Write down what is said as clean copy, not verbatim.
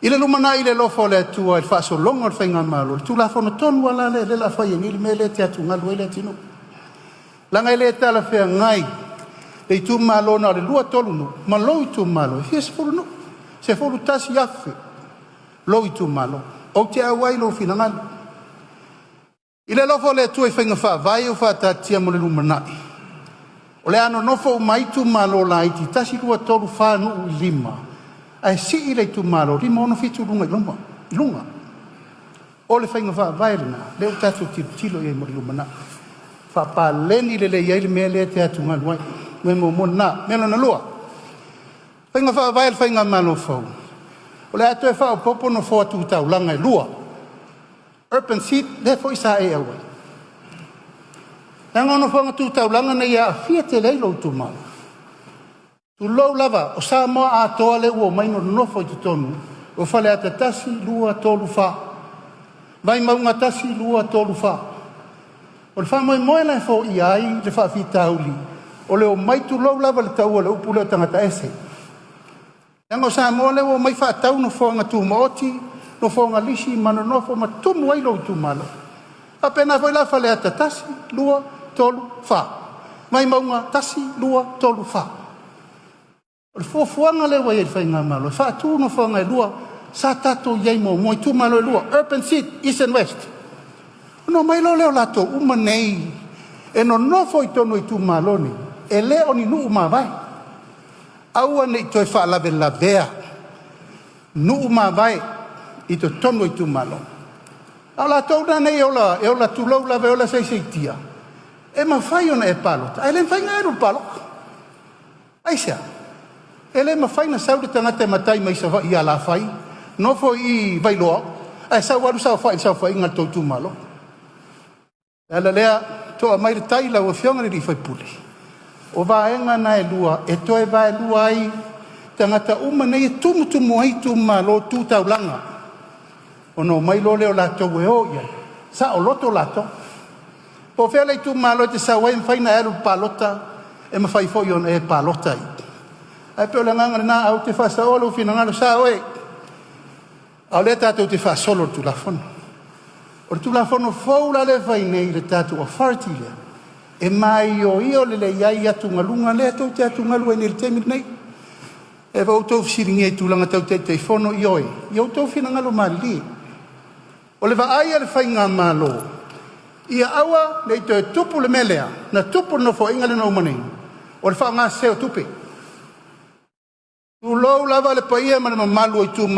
I le lumanai i le alofa o le Atua i le faasologa o le faigamalo, o le Tulafono tonu lava la lea o le a fai ai nei le mea lea e te atugalu ai le atunuu. Leaga e le talafeagai le itumalo na o le 2, 3 nuu ma lou itumalo e fia sefulu nuu, 11,000 lou itumalo. Ou te auai i lou finagalo. I le alofa o le Atua i faiga faavae ua faataatitia mo le lumanai, o le a nonofo uma ai itumalo laiti 1, 2, 3, 4 nuu i le 5, ae sii le itumalo 5, 6, 7 i luga i luga. O le faiga faavae lena lea ua tatou tilotilo i ai mo le lumanai, faapaleni lelei ai le mea lea e te atugalu ai. O le mea muamua lena. O le mea lona lua, faiga faavae a le faigamalo fou, o le a toe faaopoopo nofoa tu taulaga e 2, urban seat lea foi sa e auai. Leaga o nofoaga tu taulaga nei e aafia tele ai lou itumalo. Tulou lava, o Samoa atoa lea ua omai nonofo i totonu o Faleata 1, 2, 3, 4, Vaimauga 1, 2, 3, 4. O le faamoemoe la e foia ai le faafitauli o le omai, tulou lava le tau o le upu lea, o tagata ese. Leaga o Samoa lea ua omai faatau nofoaga tumaoti, nofoaga lisi ma nonofo ma tumu ai lou itumalo. E faapena foi la Faleata 1, 2, 3, 4, Vaimauga 1, 2, 3, 4. O le fuafuaga lea ua i ai e le faigamalo e faatu nofoaga e lua sa tatou i ai muamua i itumalo e lua, urban seat east and west. Ona omai loa lea o latou uma nei e nonofo i totonu o itumalo nei, e le o ni nuu mavae. Aua nei toe faalavelavea nuu mavae i totonu o itumalo. A o latou la nei e ola, e ola, tulou lava, e ola seiseitia. E mafai ona e palota ae le mafai ona e alu i le palota. Aisea? E le mafai ona sau le tagata e matai mai Savaii i Salafai, nofo i Vailoa, ae sau alu saofai i le saofaiga a le tou itumalo. O le ala lea, toa mai le tai lau afioga i le sui usufono, o vaega na e lua e toe vaelua ai tagata uma nei e tumutumu ai itumalo tu taulaga, ona omai loa lea o latou e o i ai, saoloto latou. Po o fea le itumalo e te sau ai, e mafai ona e alu i le palota, e mafai foi ona e palota. Ae pei o le agaga lena, ae ou te faasaoa lou finagalo, e sao oe, a o lea tatou te faasolo i le Tulafono. O le Tulafono fou la lea e fai nei i le tatou authority lea, e maioio lelei ai atugaluga lea tou te atugalu ai nei i le taimi lenei. E ua outou fesiligia i tulaga tau Taitaifono, ioe, ia outou finagalo malilie. O le vaai a le Faigamalo, ia aua nei toe tupu le mea lea na tupu i le Nofoaiga lea na uma nei, o le faaaoga sese o tupe. Tulou lava le paia ma le mamalu o itumalo